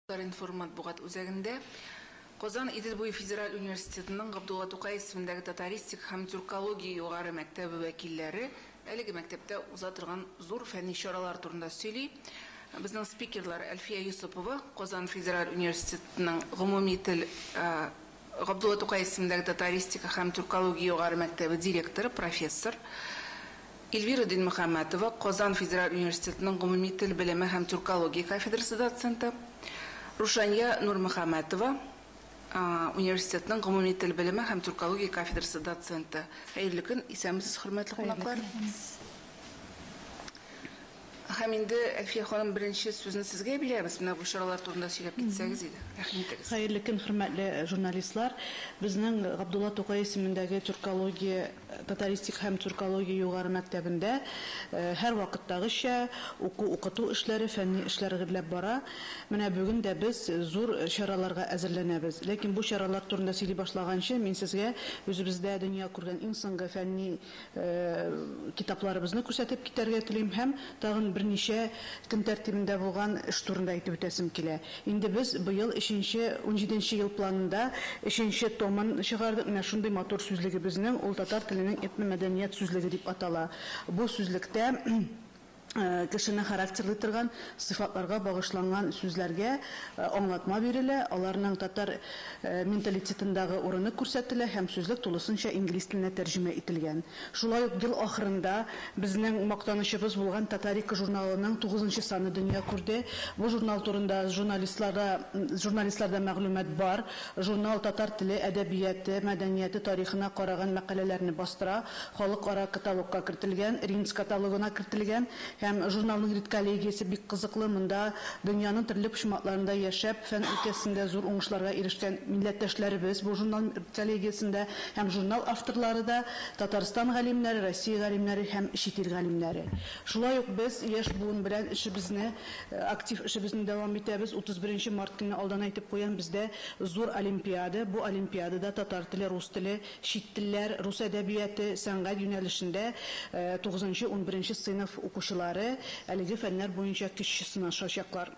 Татар-информ матбугат үзәгендә Казан Идел буе федераль университетының Габдулла Тукай исемендәге татаристик һәм тюркология югары мәктәбе вәкилләре әлеге мәктәптә уза торган зур фәнни чаралар турында сөйли. Безнең спикерлар Әлфия Йосыпова, Казан федераль университетының гомуми тел Габдулла Тукай исемендәге татаристика һәм тюркология югары мәктәбе директоры, профессор, Эльвира Динмөхәммәтова, Казан федераль университетының гомуми тел белеме һәм тюркология кафедрасы доценты, Рушания Нурмөхәммәтова, университетның гомуми тел белеме һәм тюркология кафедрасы доценты. Хәерле көн, исәнмесез, хөрмәтле кунаклар. Һәм инде, Әлфия ханым, беренче сүзне сезгә бирәбез. Менә бу чаралар турында сөйләп китсәгез иде. Рәхим итегез. Хәерле көн, хөрмәтле журналистлар. Безнең Габдулла Тукай исемендәге тюркология, татаристик һәм тюркология югары мәктәбендә һәрвакыттагыча уку-укыту эшләре, фәнни эшләр гөрләп бара. Менә бүген дә без зур чараларга әзерләнәбез. Ләкин бу чаралар турында сөйли башлаганчы, мин сезгә үзебездә дөнья күргән иң соңгы фәнни китапларыбызны күрсәтеп китәргә телим һәм тагын берничә көн тәртибендә булган эш турында әйтеп үтәсем килә. Инде без быел өченче, 17нче ел планында өченче томын чыгардык. Менә шундый матур сүзлегебезнең, ул татар теленең этномәдәният сүзлеге дип атала. Бу сүзлектә кешене характерлый торган сыйфатларга багышланган сүзләргә аңлатма бирелә, аларның татар менталитетындагы урыны күрсәтелә һәм сүзлек тулысынча инглиз теленә тәрҗемә ителгән. Шулай ук ел ахырында безнең мактанычыбыз булган Татарика журналының 9 саны дөнья күрде. Бу журнал турында журналистларда журналистларда мәгълүмат бар. Журнал татар теле, әдәбияты, мәдәнияте тарихына караган мәкаләләрне бастыра, халыкара каталогка кертелгән, Ринц каталогына кертелгән. Һәм журналның редколлегиясе бик кызыклы. Монда дөньяның төрле почмакларында яшәп, фән өлкәсендә зур уңышларга ирешкән милләттәшләребез бу журнал редколлегиясендә һәм журнал авторлары да Татарстан галимнәре, Россия галимнәре һәм чит ил галимнәре. Шулай ук без яшь буын белән эшебезне, актив эшебезне дәвам итәбез. 31 март көнне алдан әйтеп куям, бездә зур олимпиада. Бу олимпиадада татар теле, рус теле, чит телләр, рус әдәбияты, сәнгать юнәлешендә 9-11 сыйныф укучылары әлеге фәннәр буенча көч сынашачаклар.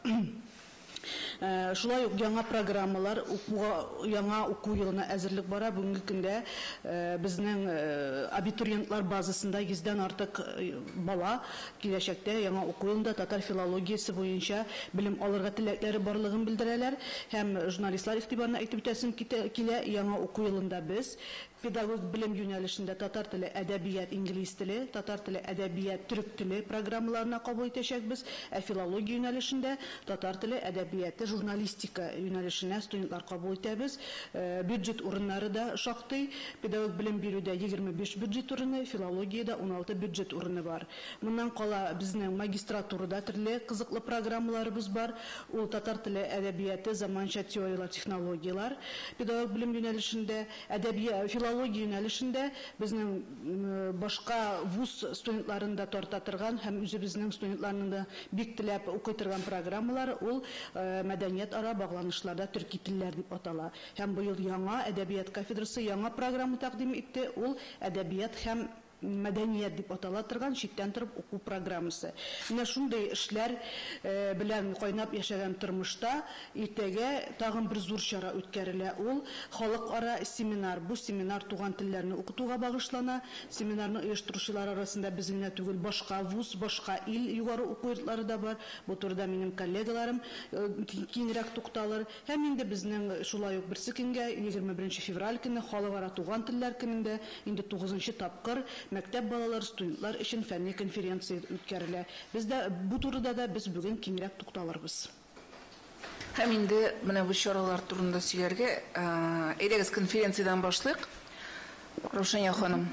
Шулай ук яңа программалар, укуга яңа уку елына әзерлек бара. Бүгенге көндә безнең абитуриентлар базасында 100дән артык бала киләчәктә яңа уку елында татар филологиясе буенча белем алырга теләкләре барлыгын белдерәләр. Һәм журналистлар игътибарына әйтеп үтәсем килә, яңа уку елында без педагог белем юнәлешендә татар теле, әдәбият, инглиз теле, татар теле, әдәбият, төрек теле программаларына кабул итәчәкбез, ә филология юнәлешендә татар теле, әдәбияты, журналистика юнәлешенә студентлар кабул итәбез. Бюджет урыннары да шактый. Педагог белем бирүдә 25 бюджет урыны, филологиядә 16 бюджет урыны бар. Моннан кала безнең магистратурада төрле кызыклы программаларыбыз бар. Ул татар теле, әдәбияты, заманча теорияләр, технологияләр. Педагог белем юнәлешендә, әдәби филология юнәлешендә безнең башка вуз студентларын да тарта торган һәм үзебезнең студентларның да бик теләп укый торган программалар ул мәдәният ара багланышларда төрки телләр дип атала. Һәм быел яңа әдәбият кафедрасы яңа программа тәкъдим итте. Ул әдәбият һәм мәдәният дип атала торган читтән торып уку программасы. Менә шундый эшләр белән кайнап яшәгән тормышта иртәгә тагын бер зур чара үткәрелә. Ул халыкара семинар. Бу семинар туган телләрне укытуга багышлана. Семинарны оештыручылар арасында без генә түгел, башка вуз, башка ил югары уку йортлары да бар. Бу турыда минем коллегаларым киңрәк тукталыр. Һәм инде безнең шулай ук берсе көнгә 21 февраль көне халыкара туган телләр көнендә инде 9 тапкыр мәктәп балалары, студентлар өчен фәнни конференция үткәрелә. Без дә бу турыда да без бүген киңрәк тукталырбыз. Һәм инде менә бу чаралар турында сөйләргә, әйдәгез конференциядән башлыйк. Рушания ханым,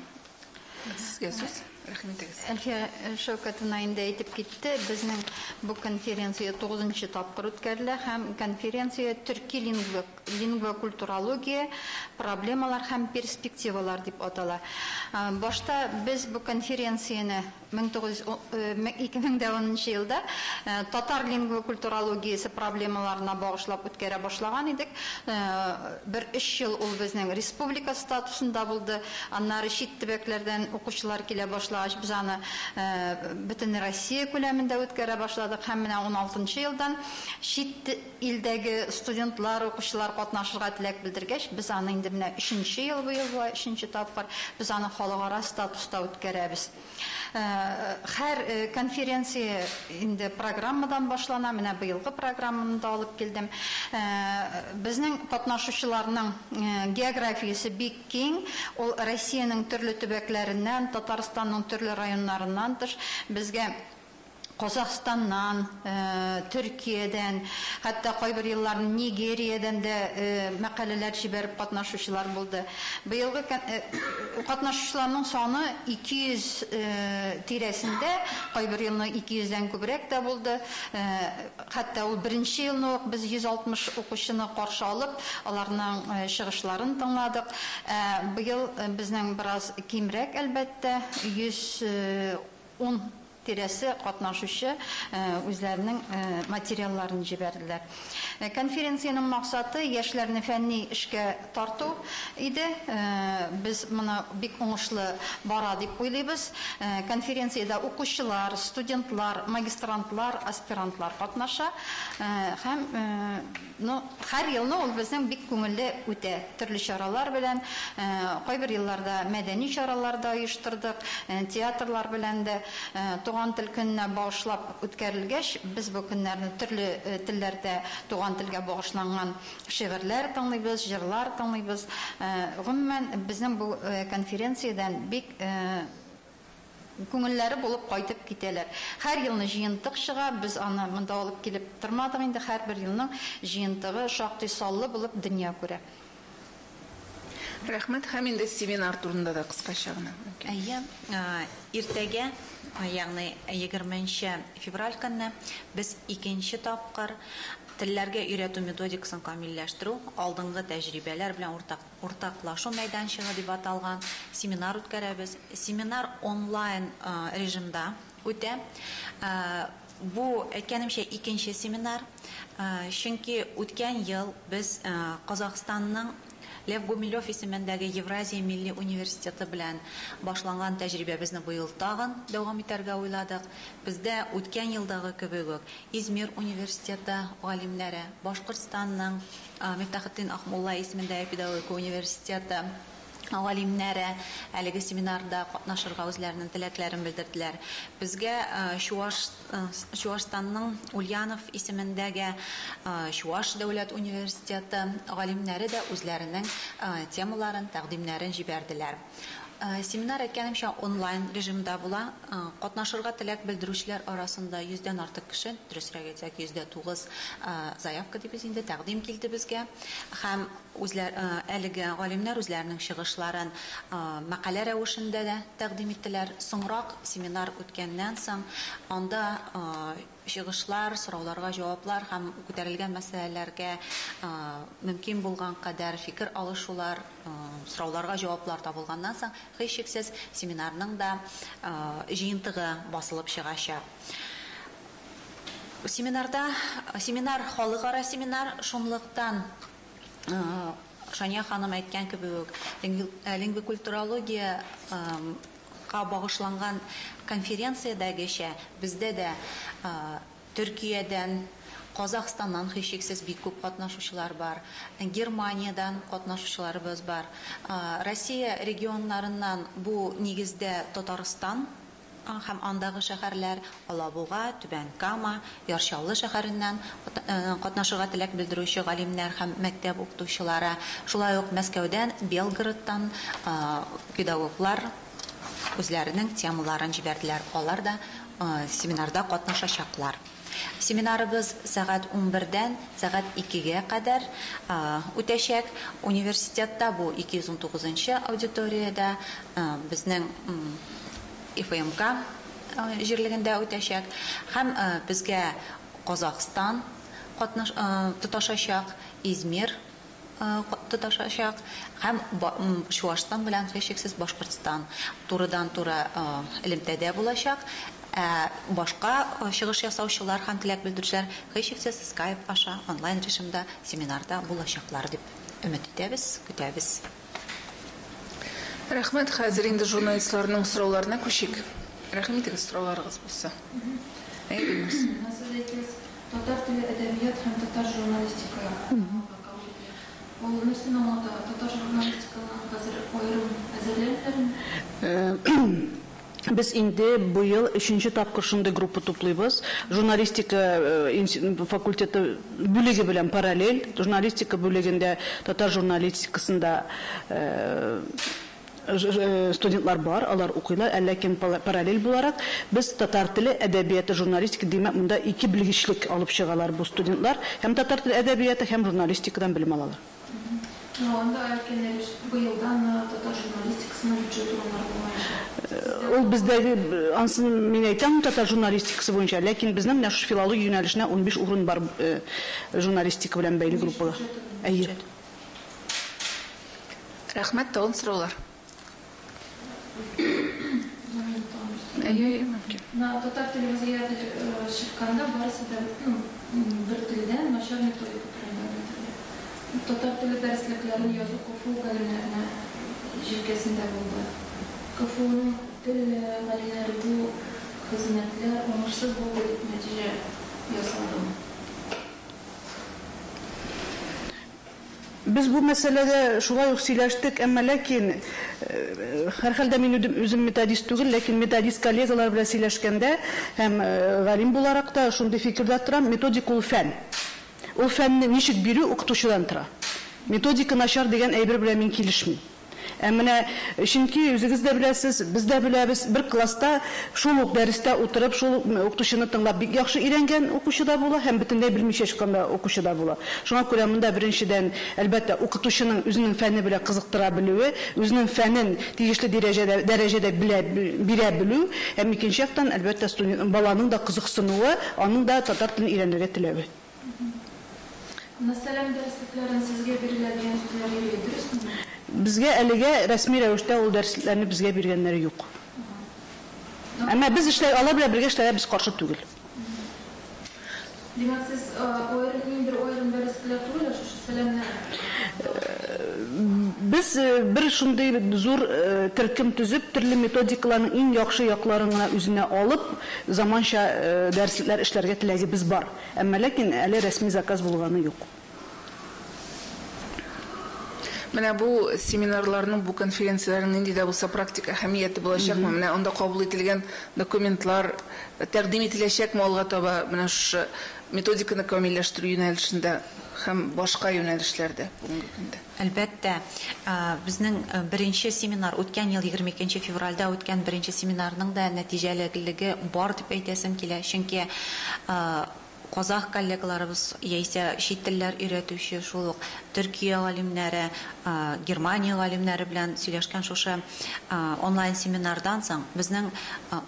сезгә сүз. Рәхим итегез. Әлфия Шәүкәтовна инде әйтеп китте, безнең бу конференция 9 тапкыр үткәрелә һәм конференция төрки лингвокультурология, проблемалар һәм перспективалар дип атала. Башта без бу конференцияне 2010 елда татар лингвокультурологиясе проблемаларына багышлап үткәрә башлаган идек. Бер 3 ел ул безнең республика статусында булды. Аннары чит төбәкләрдән укучылар килә башлады. башлагач, без аны бөтен Россия күләмендә үткәрә башладык һәм менә 16 елдан чит илдәге студентлар, укучылар катнашырга теләк белдергәч, без аны инде менә 3 ел быел була, 3 тапкыр без аны халыкара статуста үткәрәбез. Һәр конференция инде программадан башлана, менә быелгы программаны да алып килдем. Безнең катнашучыларның географиясе бик киң, ул Россиянең төрле төбәкләреннән, Татарстанның төрле районнарыннан тыш безгә Казахстаннан, Төркиядән, хәтта кайбер елларны Нигериядән дә мәкаләләр җибәреп катнашучылар булды. Быелгы катнашучыларның саны 200 тирәсендә, кайбер елны 200дән күбрәк тә булды. Хәтта ул беренче елны ук без 160 укучыны каршы алып, аларның чыгышларын тыңладык. Быел безнең бераз кимрәк, әлбәттә, 110 тирәсе катнашучы үзләренең материалларын җибәрделәр. Конференциянең максаты яшьләрне фәнни эшкә тарту иде. Без моны бик уңышлы бара дип уйлыйбыз. Конференциядә укучылар, студентлар, магистрантлар, аспирантлар катнаша. Һәм һәр елны ул безнең бик күңелле үтә. Төрле чаралар белән, кайбер елларда мәдәни чаралар да оештырдык, театрлар белән дә. Туган тел көненә багышлап үткәрелгәч, без бу көннәрне төрле телләрдә туган телгә багышланган шигырьләр тыңлыйбыз, җырлар тыңлыйбыз. Гомумән, безнең бу конференциядән бик күңелләре булып кайтып китәләр. Һәр елны җыентык чыга, без аны монда алып килеп тормадык инде, һәрбер елның җыентыгы шактый саллы булып дөнья күрә. Рәхмәт, һәм инде семинар турында да кыскача гына. Әйе, иртәгә, ягъни 20 февраль көнне без икенче тапкыр телләргә өйрәтү методикасын камилләштерү, алдынгы тәҗрибәләр белән уртаклашу мәйданчыгы дип аталган семинар үткәрәбез. Семинар онлайн режимда үтә. Бу, әйткәнемчә, икенче семинар, чөнки үткән ел без Казахстанның Лев Гумилев исемендәге Евразия милли университеты белән башланган тәҗрибәбезне быел тагын дәвам итәргә уйладык. Бездә үткән елдагы кебек үк Измир университеты галимнәре, Башкортстанның Мифтахетдин Ахмулла исемендәге педагогика университеты галимнәре әлеге семинарда катнашырга үзләренең теләкләрен белдерделәр. Безгә Чуашстанның Ульянов исемендәге Чуаш дәүләт университеты галимнәре дә үзләренең темаларын, тәкъдимнәрен җибәрделәр. Семинар, әйткәнемчә, онлайн режимда була. Катнашырга теләк белдерүчеләр арасында 100дән артык кеше, дөресрәк әйтсәк, 109 заявка дип инде тәкъдим килде безгә. Һәм әлеге галимнәр үзләренең чыгышларын мәкалә рәвешендә дә тәкъдим иттеләр. Соңрак семинар үткәннән соң анда чыгышлар, сорауларга җаваплар һәм күтәрелгән мәсьәләләргә мөмкин булган кадәр фикер алышулар, сорауларга җаваплар табылганнан соң, һичшиксез семинарның да җыентыгы басылып чыгачак. Семинар халыкара семинар, шунлыктан Шания ханым әйткән кебек үк, лингвокультурология багышланган конференциядәгечә бездә дә Төркиядән, Казахстаннан һичшиксез бик күп катнашучылар бар, Германиядән катнашучыларыбыз бар. Россия регионнарыннан бу нигездә Татарстан һәм андагы шәһәрләр, Алабуга, Түбән Кама, Яр Чаллы шәһәреннән катнашырга теләк белдерүче галимнәр һәм мәктәп укытучылары, шулай ук Мәскәүдән, Белгородтан педагоглар үзләренең темаларын җибәрделәр. Алар да семинарда катнашачаклар. Семинарыбыз сәгать 11-дән сәгать 2-гә кадәр үтәчәк. Университетта бу 219 аудиториядә безнең ИФМК җирлегендә үтәчәк. Һәм безгә Казахстан тоташачак, Измир тоташачак һәм Чуашстан белән һичшиксез Башкортстан турыдан-туры элемтәдә булачак. Башка чыгыш ясаучылар һәм теләк белдерүчеләр һичшиксез Skype аша онлайн режимда семинарда булачаклар дип өмет итәбез, көтәбез. Рәхмәт, хәзер инде журналистларның сорауларына күчик. Рәхим итегез, сорауларыгыз булса. Әйдәгез. Сез әйттегез, татар теле, әдәбият һәм татар журналистика. Ул нәрсәне аңлата? Татар журналистиканы хәзер аерым әзерләмиләрме? Без инде быел өченче тапкыр шундый группа туплыйбыз. Журналистика факультеты бүлеге белән параллель. Журналистика бүлегендә татар журналистикасында студентлар бар, алар укыйлар, ләкин параллель буларак без татар теле, әдәбияты, журналистика, димәк, монда ике белгечлек алып чыгалар бу студентлар. Һәм татар теле әдәбияты, һәм журналистикадан белем алалар. Анда быелдан татар журналистикасына бюджет урыннары булмаячак. Ул бездәге, ансын мин әйтәм, татар журналистикасы буенча, ләкин безнең менә шушы филология юнәлешенә 15 урын бар журналистика белән бәйле группага. Әйе. Рәхмәт, тагын сораулар. Әйе, мөмкин. Татар теле вазгыяте чыкканда барысы да бер телдән начар методика турында әйтелде. Татар теле дәреслекләрен язу КФУ галимнәренә җилкәсендә булды. КФУның тел галимнәре бу хезмәтләр уңышсыз булды дип нәтиҗә ясалды. Без бу мәсьәләдә шулай ук сөйләштек, әмма ләкин һәрхәлдә мин үзем методист түгел, ләкин методист коллегалар белән сөйләшкәндә һәм галим буларак та шундый фикердә торам, методика ул фән. Ул фәнне ничек бирү укытучыдан тора. Методика начар дигән әйбер белән мин килешмим. Ә менә чөнки үзегез дә беләсез, без дә беләбез, бер класста шул ук дәрестә утырып, шул ук укытучыны тыңлап бик яхшы өйрәнгән укучы да була һәм бөтенләй белмичә чыккан да укучы да була. Шуңа күрә монда беренчедән, әлбәттә, укытучының үзенең фәне белән кызыктыра белүе, үзенең фәнен тиешле дәрәҗәдә бирә белү, һәм икенче яктан, әлбәттә, студент, баланың да кызыксынуы, аның да татар телен өйрәнергә теләве. Мәсәлән, дәреслекләрен сезгә бирелә дигән сүзләр йөри, дөресме? Безгә әлегә рәсми рәвештә ул дәреслекләрне безгә биргәннәре юк. Әмма без эшләй, алар белән бергә эшләргә без каршы түгел. Димәк, сез ниндидер аерым дәреслекләр түгел, ә шушы сәламне Без бер шундый зур төркем төзеп, төрле методикаларның иң яхшы якларын гына үзенә алып, заманча дәреслекләр эшләргә теләгебез бар. Әмма ләкин әле рәсми заказ булганы юк. Менә бу семинарларның, бу конференцияләрнең нинди дә булса практик әһәмияте булачакмы? Менә анда кабул ителгән документлар тәкъдим ителәчәкме алга таба менә шушы методиканы камилләштерү юнәлешендә һәм башка юнәлешләрдә бүгенге көндә? Әлбәттә, безнең беренче семинар үткән ел 22 февральдә үткән беренче семинарның да нәтиҗәлелеге бар дип әйтәсем килә, чөнки казах коллегаларыбыз яисә чит телләр өйрәтүче шул ук Төркия галимнәре, Германия галимнәре белән сөйләшкән шушы онлайн семинардан соң безнең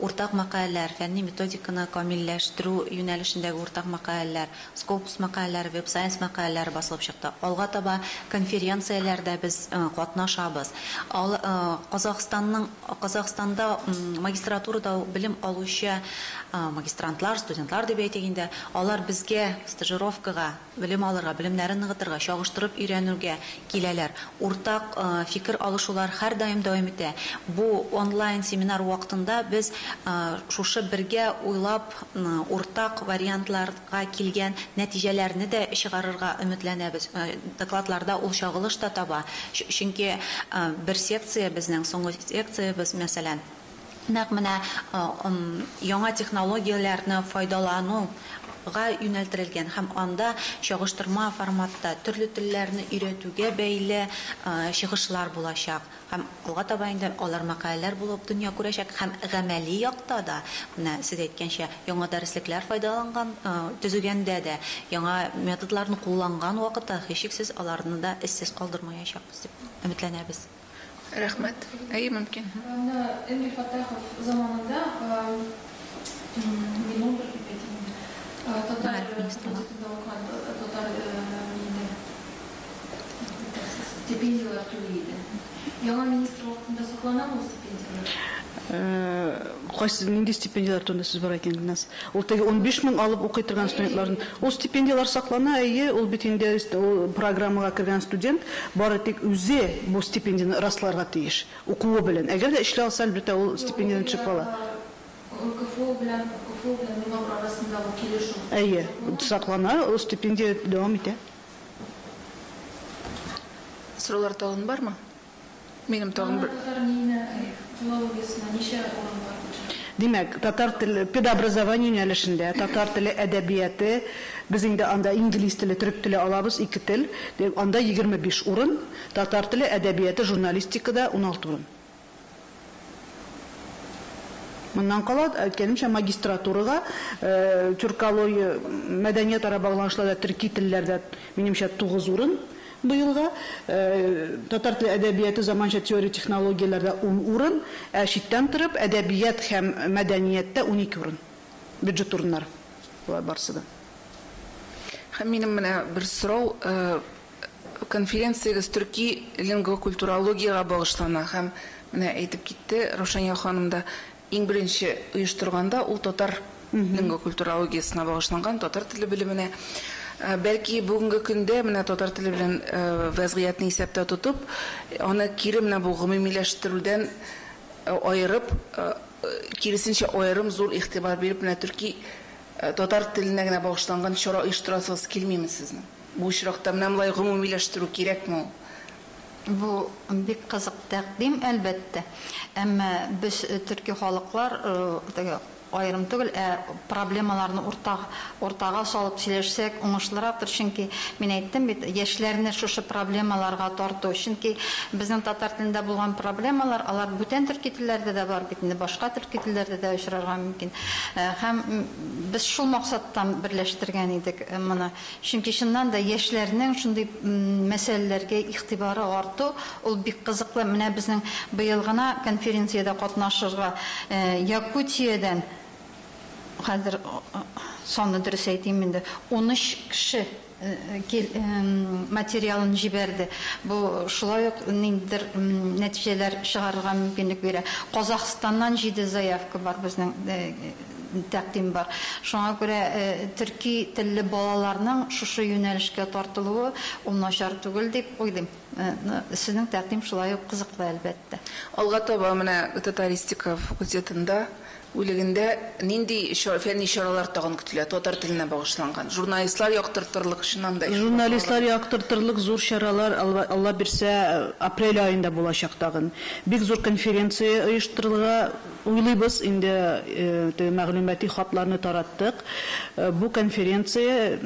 уртак мәкаләләр, фәнни методиканы камилләштерү юнәлешендәге уртак мәкаләләр, Scopus мәкаләләре, Web Science мәкаләләре басылып чыкты. Алга таба конференцияләрдә без катнашабыз. Казахстанда магистратурада белем алучы магистрантлар, студентлар дип әйтик инде, алар безгә стажировкага, белем алырга, белемнәрен ныгытырга, чагыштырып өйрәнергә киләләр. Уртак фикер алышулар һәр даим дәвам итә. Бу онлайн семинар вакытында без шушы бергә уйлап, уртак вариантларга килгән нәтиҗәләрне дә чыгарырга өметләнәбез. Докладларда ул чагылыш та таба. Чөнки бер секция безнең, соңгы секциябез, мәсәлән, нәкъ менә яңа технологияләрне файдалануга юнәлдерелгән һәм анда чагыштырма форматта төрле телләрне өйрәтүгә бәйле чыгышлар булачак. Һәм алга таба инде алар мәкаләләр булып дөнья күрәчәк һәм гамәли якта да, менә сез әйткәнчә, яңа дәреслекләр файдаланган, төзегәндә дә, яңа методларны кулланган вакытта һичшиксез аларны да эзсез калдырмаячакбыз дип өметләнәбез. Рәхмәт. Әйе, мөмкин. Эмиль Фаттахов заманында, мин бер дип әйтим инде, татар факультетында укыган татар стипендияләр түли иде. Яңа министр вакытында сакланамы ул стипендияләр? Кайсы нинди стипендияләр турында сүз бара икән, Гөлназ? Ул теге 15 мең алып укый торган студентларның ул стипендияләр саклана, әйе, ул бит инде ул программага кергән студент бары тик үзе бу стипендияне расларга тиеш, укуы белән. Әгәр дә эшли алса, әлбәттә, ул стипендияне төшеп кала. КФУ белән Минобр арасындагы килешү. Әйе, саклана, ул стипендия дәвам итә. Сораулар тагын бармы? Минем тагын бер Татар нине филологиясенә ничә урын бар? Димәк, татар теле педобразование юнәлешендә, татар теле әдәбияты, без инде анда инглиз теле, төрек теле алабыз, ике тел. Анда 25 урын, татар теле әдәбияты, журналистикада 16 урын. Моннан кала, әйткәнемчә, магистратурага тюркология, мәдәният ара багланышларда, төрки телләрдә, минемчә, 9 урын быелга. Татар теле әдәбияты заманча теория технологияләрдә 10 урын, ә читтән торып әдәбият һәм мәдәнияттә 12 урын. Бюджет урыннары. Болар барысы да. Һәм минем менә бер сорау, конференциягез төрки лингвокультурологиягә багышлана һәм менә әйтеп китте Раушания ханым да, иң беренче оештырганда ул татар лингвокультурологиясенә багышланган, татар теле белеменә. Бәлки бүгенге көндә менә татар теле белән вәзгыятьне исәптә тотып, аны кире менә бу гомумиләштерүдән аерып, киресенчә аерым зур игътибар биреп, менә төрки татар теленә генә багышланган чара оештырасыгыз килмиме сезнең? Бу очракта менә болай гомумиләштерү кирәкме ул? Бу бик кызык тәкъдим, әлбәттә. Әмма без төрки халыклар теге аерым түгел, ә проблемаларны уртага салып сөйләшсәк уңышлырактыр, чөнки мин әйттем бит, яшьләрне шушы проблемаларга тарту, чөнки безнең татар телендә булган проблемалар, алар бүтән төрки телләрдә дә бар бит инде, башка төрки телләрдә дә очрарга мөмкин. Һәм без шул максаттан берләштергән идек моны. Чөнки чыннан да яшьләрнең шундый мәсьәләләргә игътибары арту, ул бик кызыклы. Менә безнең быел гына конференциядә катнашырга Якутиядән, хәзер санны дөрес әйтим инде, 13 кеше материалын җибәрде. Бу шулай ук ниндидер нәтиҗәләр чыгарырга мөмкинлек бирә. Казахстаннан 7 заявка бар, безнең тәкъдим бар. Шуңа күрә төрки телле балаларның шушы юнәлешкә тартылуы ул начар түгел дип уйлыйм. Сезнең тәкъдим шулай ук кызыклы, әлбәттә. Алга таба менә татаристика факультетында бүлегендә нинди фәнни чаралар тагын көтелә татар теленә багышланган? Журналистлар яктыртырлык чыннан да. Журналистлар яктыртырлык зур чаралар, Алла бирсә, апрель аенда булачак тагын. Бик зур конференция оештырырга уйлыйбыз, инде теге мәгълүмати хатларны тараттык. Бу конференция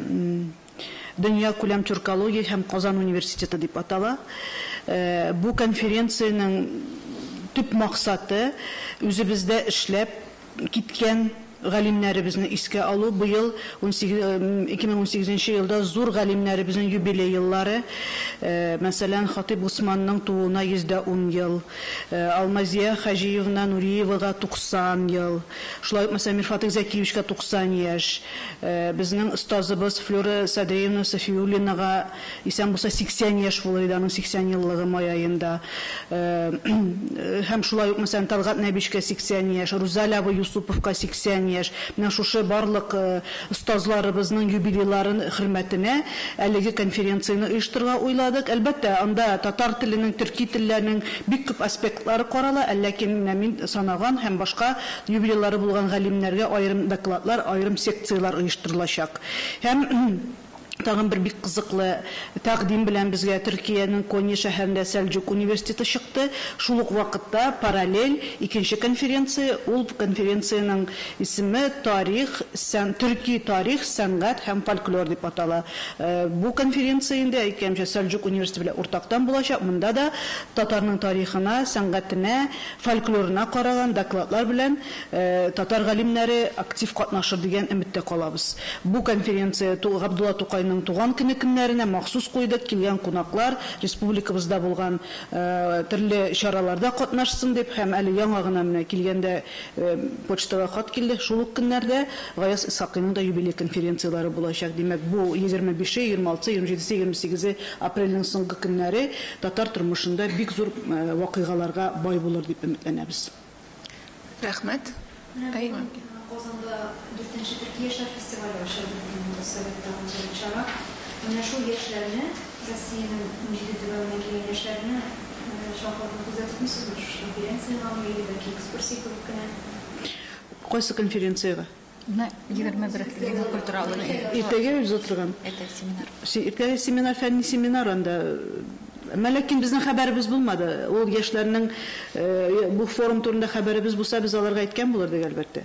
Дөнья күләм тюркология һәм Казан университеты дип атала. Бу конференциянең төп максаты үзебездә эшләп киткән галимнәребезне искә алу. Быел 2018 елда зур галимнәребезнең юбилей еллары. Мәсәлән, Хатип Усманның тууына 110 ел, Алмазия Хаҗиевна Нуриевага 90 ел, шулай ук, мәсәлән, Мирфатыйх Зәкиевичка 90 яшь, безнең остазыбыз Флюра Садриевна Софиуллинага исән булса 80 яшь булыр иде, аның 80 еллыгы май аенда. Һәм шулай ук, мәсәлән, Талгат Нәбичкә 80 яшь, Рузаль абый Юсуповка 80 яшь. Менә шушы барлык остазларыбызның юбилейларын хөрмәтенә әлеге конференцияне оештырырга уйладык. Әлбәттә, анда татар теленең, төрки телләрнең бик күп аспектлары карала, ләкин менә мин санаган һәм башка юбилейлары булган галимнәргә аерым докладлар, аерым секцияләр оештырылачак. Һәм тагын бер бик кызыклы тәкъдим белән безгә Төркиянең Конья шәһәрендә Сәлҗүк университеты чыкты. Шул ук вакытта параллель икенче конференция, ул конференциянең исеме Тарих, сән, төрки тарих, сәнгать һәм фольклор дип атала. Бу конференция инде әйткәнемчә Сәлҗүк университеты белән уртактан булачак. Монда да татарның тарихына, сәнгатенә, фольклорына караган докладлар белән татар галимнәре актив катнашыр дигән өметтә калабыз. Бу конференция Габдулла Тукайның туган көне көннәренә махсус куйдык. Килгән кунаклар республикабызда булган төрле чараларда катнашсын дип, һәм әле яңа гына менә килгәндә почтага хат килде. Шул ук көннәрдә Гаяз Исхакыйның да юбилей конференцияләре булачак. Димәк, бу 25-е, 26-сы, 27-се, 28-е апрельнең соңгы көннәре татар тормышында бик зур вакыйгаларга бай булыр дип өметләнәбез. Рәхмәт. Менә бүген Казанда дүртенче төрки яшьләр фестивале ачылды бит инде, Моссоветта узган чара. Менә шул яшьләрне, Россиянең 17 төбәгеннән килгән яшьләрне чакыруны күздә тотмыйсызмы шушы конференциягәме или бәлки экскурсия кебек кенә? Кайсы конференциягә? Менә 21 лингвокультураль. Иртәгә уза торган. Это семинар. Иртәгә семинар, фәнни семинар анда. Әмма ләкин безнең хәбәребез булмады. Ул яшьләрнең бу форум турында хәбәребез булса, без аларга әйткән булырдык, әлбәттә.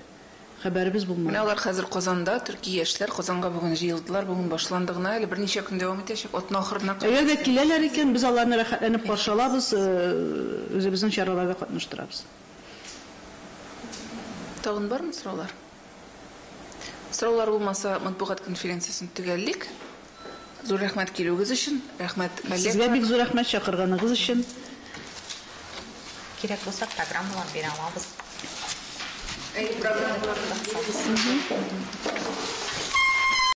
Хәбәребез булмады. Менә алар хәзер Казанда, төрки яшьләр Казанга бүген җыелдылар, бүген башланды гына, әле берничә көн дәвам итәчәк, атна ахырына кадәр. Әгәр дә киләләр икән, без аларны рәхәтләнеп каршы алабыз, үзебезнең чараларда катнаштырабыз. Тагын бармы сораулар? Сораулар булмаса, матбугат конференциясен төгәллик. Зур рәхмәт килүегез өчен, рәхмәт коллегалар. Сезгә бик зур рәхмәт чакырганыгыз өчен. Кирәк булса, программалар бирә алабыз. Әйе, программалар.